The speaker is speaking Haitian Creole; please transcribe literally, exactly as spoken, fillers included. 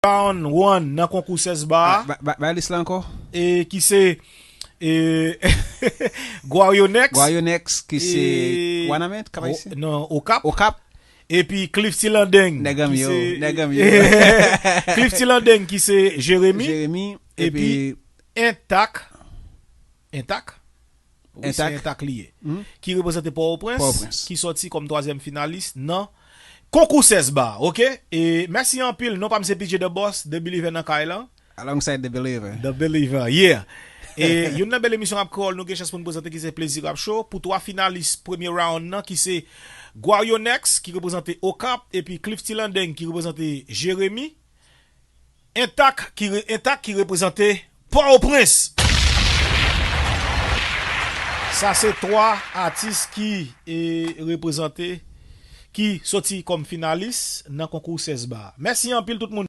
Round one nan konkou sèz ba a, ba, ba, ba lis la ankò. E ki se e, Guarionex. Guarionex, ki se e, Wanament, Kaba isi? Non, Okap. Okap. Epi Clifty Landeng, nèg an m ki yo, se nèg an m yo. Clifty Landeng, ki se Jeremy. Jeremy, epi epi Entak. Entak? Wi, se Entak. Entak li ye. Mhm. Ki reprezante Pòtoprens, Pòtoprens. Ki sòti kòm twazyèm finalis nan konkou sèz ba, oke? E mèsi anpil. Non pa m se P J The Boss, The Believer nan kay lan. Alongside The Believer. The Believer, yeah. E youn nan bèl emisyon rap kreyòl nou gen chans pou n prezante ki se Plezi Rap Show. Pou twa finalis premye round nan ki se Guarionex ki reprezante Okap epi Clifty Landeng ki reprezante Jeremy. Entak ki, re, Entak ki reprezante Pòtoprens. Sa se twa atis ki e, reprezante, ki soti kòm finalis nan konkou sèz ba. Mèsi anpil tout moun.